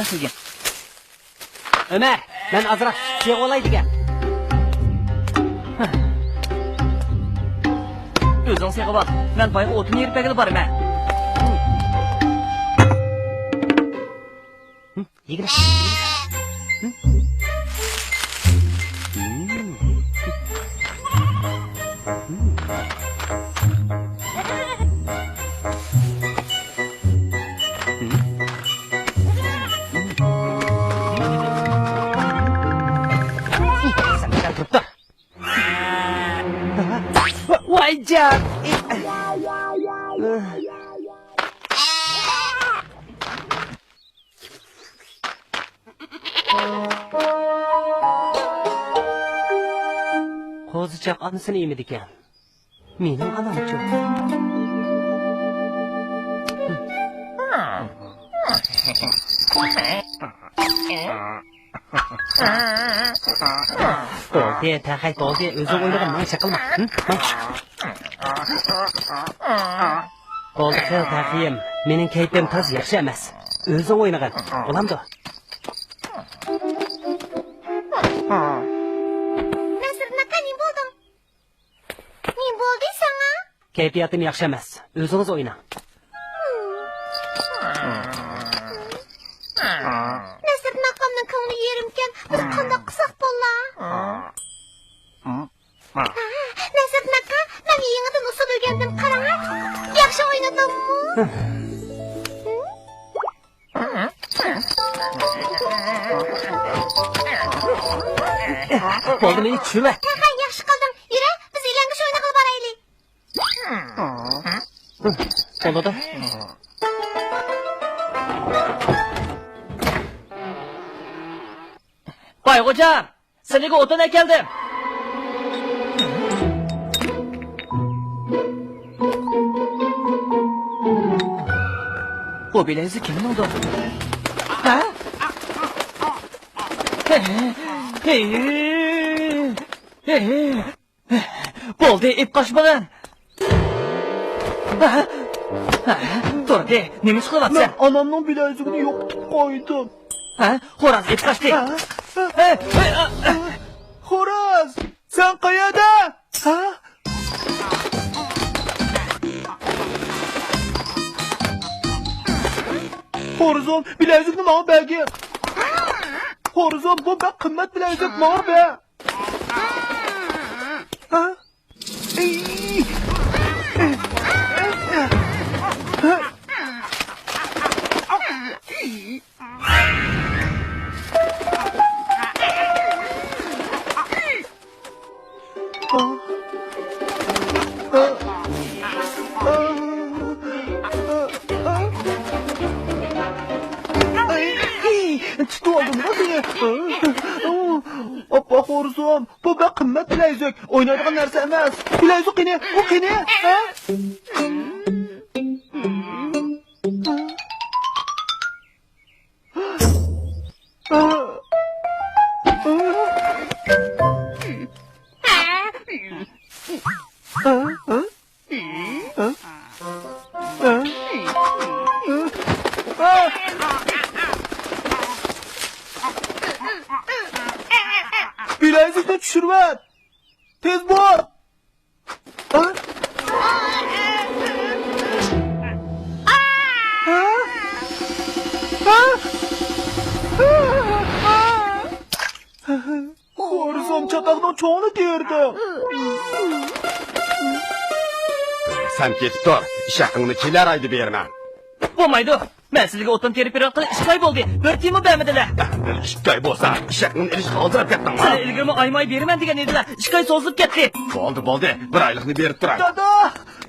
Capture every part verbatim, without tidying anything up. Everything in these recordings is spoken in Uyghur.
كىرگىن. ئۆمەر، مەن ئازراق سېغىۋالاي دېگەن. ئۆزۈڭ سېغىۋال، مەن بايغا ئوتۇن يېرىپ بەرگىلى بارىمەن. يېگىلە. ۋاي جان! قوزىچاق ئانىسىنى ئېمىدىكەن. مېنىڭ ئانامچۇ؟ بولدى، تەخەي، بولدى. ئۆزۈڭ ئوينىغىن، ماڭا شەق قىلما. ھە؟ ماڭ. بولدى، قىل، تەخىيىم. مېنىڭ كەيپىم تازا ياخشى ئەمەس. ئۆزۈڭ ئوينىغىن. بولامدۇ؟ نەسىردىن ئاكا، نېمە بولدۇڭ؟ نېمە بولدى ساڭا؟ كەيپىياتىم ياخشى ئەمەس. ئۆزىڭىز ئويناڭ. نەسىردىن ئاكامنىڭ كۆڭلى يېرىمكەن. بىز قانداق قىلساق بولا؟ نەسىردىن ئاكا، مەن يېڭىدىن ئۇسسۇل ئۆگەندىم، قاراڭا. ياخشى ئوينىدىممۇ؟ بولدى، مېنى چۈشۈرۈۋەت. ھە، ياخشى قىلدىڭ. يۈرە، بىز ئىلەڭگۈچ ئوينىغىلى بارايلى. بولىدۇ. بايغوجام، سىلىگە ئوتۇن ئەكەلدىم. بۇ بىلەيزۈك كىمنىڭدۇ؟ ھە؟ بولدى، ئېپ قاچمىغىن. تۇردى، نېمە ئىش قىلىۋاتىسەن؟ مەن ئانامنىڭ بىلەيزۈكىنى يوقىتىپ قويدۇم. ھە؟ خوراز ئېپ قاچتى. ھە؟ ھە؟ ھە؟ ھە؟ خوراز، سەن قەيەردە؟ ھە؟ خورزۇم، بىلەيزۈكنى ماڭا بەرگىن. خورزۇم، بۇ بەك قىممەت بىلەيزۈك، ماڭا بەر. ئاپا خورزۇم، بۇ بەك قىممەت بىلەيزۈك. ئوينايدىغان نەرسە ئەمەس. بىلەيزۈك قېنى؟ ئۇ قېنى؟ ھە؟ بىلەيزۈكنى چۈشۈرۈۋەت! تېز بول! خورزۇم، چاتاقنىڭ چوڭىنى تېرىدىڭ. سەن كېتىپ تۇر، ئېشەكىڭنى كېلەر ئايدا بېرىمەن. بولمايدۇ. مەن سىلىگە ئوتۇن تېرىپ بېرىۋاتقىلى ئىككى ئاي بولدى. بىر تىيىنمۇ بەرمىدىلە. ئەمدى ئىككى ئاي بولسا، ئېشەكنى ئېلىشقا ئالدىراپ كەتتىڭما؟ سىلى ئىلگىرىمۇ ئايمۇ ئاي بېرىمەن دېگەن ئىدىلە. ئىككى ئاي سوزۇلۇپ كەتتى. بولدى، بولدى. بىر ئايلىقنى بېرىپ تۇراي. دادا!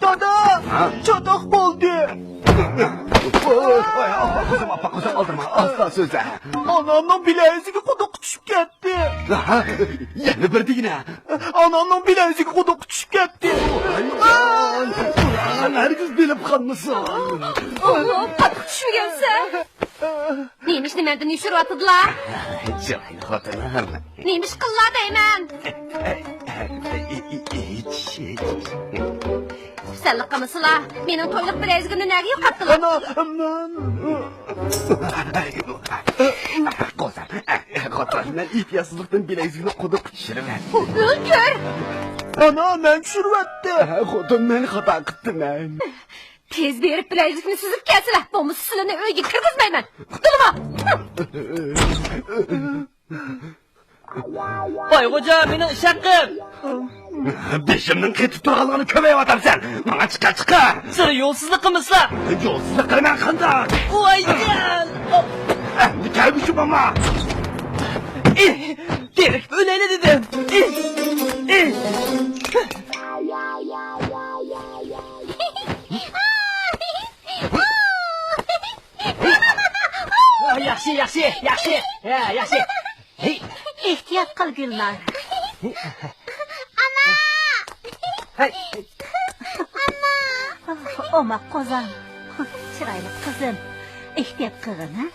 دادا! ھە؟ چاتاق بولدى. ئاپا قىزىم، ئاپا قىزىم، ئالدىرىما. ئاستا سۆزلە. ئانامنىڭ بىلەيزۈكى قۇدۇققا چۈشۈپ كەتتى. ئاھا، يەنە بىر دېگىنە. ئانامنىڭ بىلەيزۈكى قۇدۇققا چۈشۈپ كەتتى. ۋايجان، ئۇلارغا ھەرگىز بىلىپ قالمىسۇن. ئوغلۇم، قاپقا چۈشمىگەنسەن. نېمە ئىشنى مەندىن يوشۇرۇۋاتىدىلا؟ چىرايلىق خوتۇنۇم. نېمە ئىش قىللا دەيمەن؟ ھېچ، ھېچ. خۇسەنلىك قىلمىسىلا، مېنىڭ تويلۇق بىلەيزۈكۈمنى نەگە يوقاتتىلا؟ ئانا، مەن. قوزام، خوتۇن، مەن ئېھتىياتسىزلىقتىن بىلەيزۈكنى قۇدۇققا چۈشۈرۈۋەتتىم. ئۆلتۈر! ئانا، مەن چۈشۈرۈۋەتتىم. خوتۇن، مەن خاتا قىپتىمەن. تېز بېرىپ بىلەيزۈكنى سۈزۈپ كەلسىلە، بولمىسا سىلىنى ئۆيگە كىرگۈزمەيمەن. قۇتۇلما! بايغوجا، مېنىڭ ئىش ھەققىم! بېشىمنىڭ قېتىپ تۇرغانلىقىنى كۆرمەيۋاتامسەن؟ ماڭا چىقار، چىقار! سىلى يولسىزلىق قىلمىسىلا! يولسىزلىق قىلىمەن قانداق؟ ۋايجان! ئەمدى كەلگۈچى بولما! ئېھ، تېرىكىپ ئۆلەيلى دېدىم! ئېھ، ئېھ. ياخشى، ياخشى، ياخشى. ھە، ياخشى. ھەي. ئېھتىيات قىل، گۈلنار. ئانا! ھەي. ئانا! ئوماق قوزام. چىرايلىق قىزىم. ئېھتىيات قىلغىن، ھە؟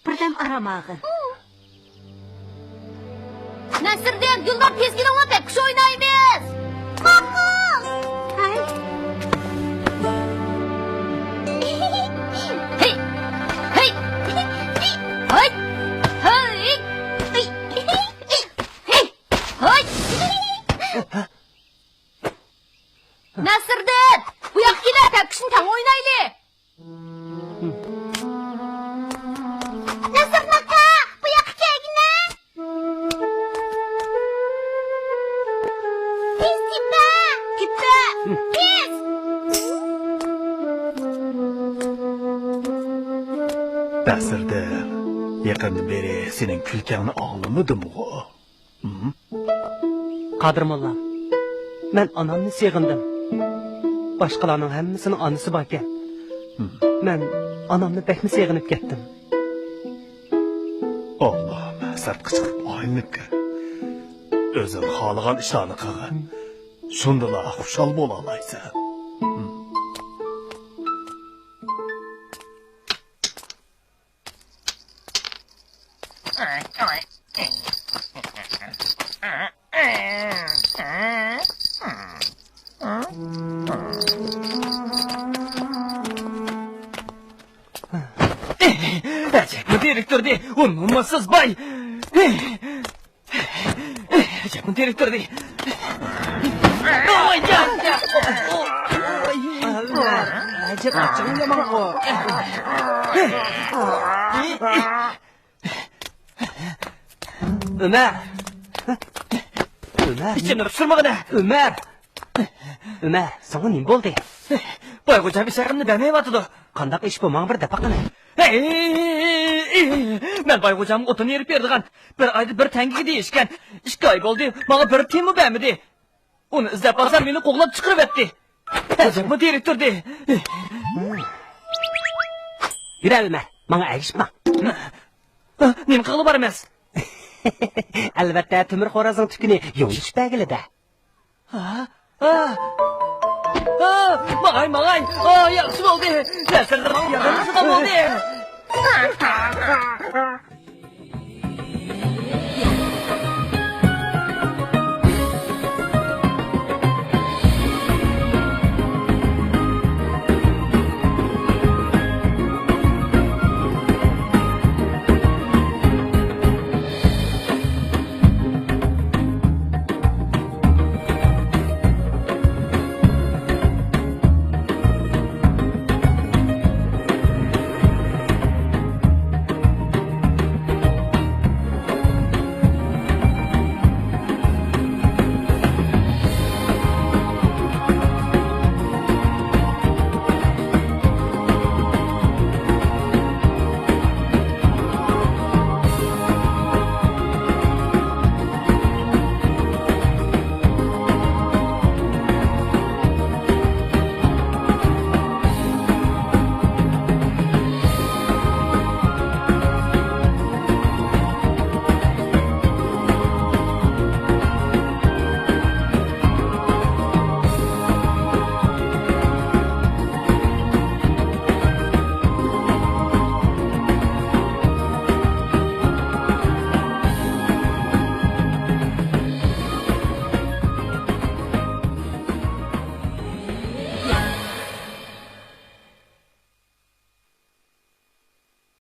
بىردەم ئارام ئالغىن. نەسىردىن، گۈلنار، تېز كېلىڭلار، تەپكۈش ئوينايمىز. ماقۇل. ھەي. ھەي. ھەي. ھەي. ھەي. ھەي. نەسىردىن، بۇ ياققا كېلە، تەپكۈشنى تەڭ ئوينايلى. نەسىردىن ئاكا، بۇ ياققا كەلگىنە. تېز تېپە. تېپە. تېز. نەسىردىن، يېقىندىن بېرى سېنىڭ كۈلكەڭنى ئاڭلىمىدىمغۇ؟ قادىر موللا، مەن ئانامنى سېغىندىم. باشقىلارنىڭ ھەممىسىنىڭ ئانىسى باركەن. مەن ئانامنى بەكمۇ سېغىنىپ كەتتىم. ئوغلۇم، سىرتقا چىقىپ ئايلىنىپ كىر. ئۆزۈڭ خالىغان ئىشلارنى قىلغىن. شۇندىلا خۇشال بولالايسەن. ئەجەبمۇ دىرېكتوردى، ئۇ نومۇسسىز باي. ئەجەبمۇ دىرېكتوردى. ئەجەب ئاچچىقى يامانغۇ. ئۆمەر! ئۆمەر! ئىچىمنى پۇشۇرمىغىنە! ئۆمەر! ئۆمەر، ساڭا نېمە بولدى؟ بايغوجام ئىش ھەققىمنى بەرمەيۋاتىدۇ. قانداق ئىش بۇ؟ ماڭا بىر دەپ باققىنە. مەن بايغوجامغا ئوتۇن ئېرىپ بېرىدىغان، بىر ئايدا بىر تەڭگىگە دېيىشكەن. ئىككى ئاي بولدى، ماڭا بىر تىيىنمۇ بەرمىدى. ئۇنى ئىزدەپ بارسام، مېنى قوغلاپ چىقىرىۋەتتى. ئەجەبمۇ دىرېكتوردى. يۈرە ئۆمەر، ماڭا ئەگىشىپ ماڭ. نېمە قىلغىلى بار ئەمەس؟ ئەلۋەتتە، تۆمۈر خورازنىڭ تۈكىنى يۇڭغا چۈشۈپ بەرگىلى-دە. ھا؟ ھا؟ ھا؟ ماڭاي، ماڭاي. ئا، ياخشى بولدى. نەسىردىن ياردەم قىلغان بولدى.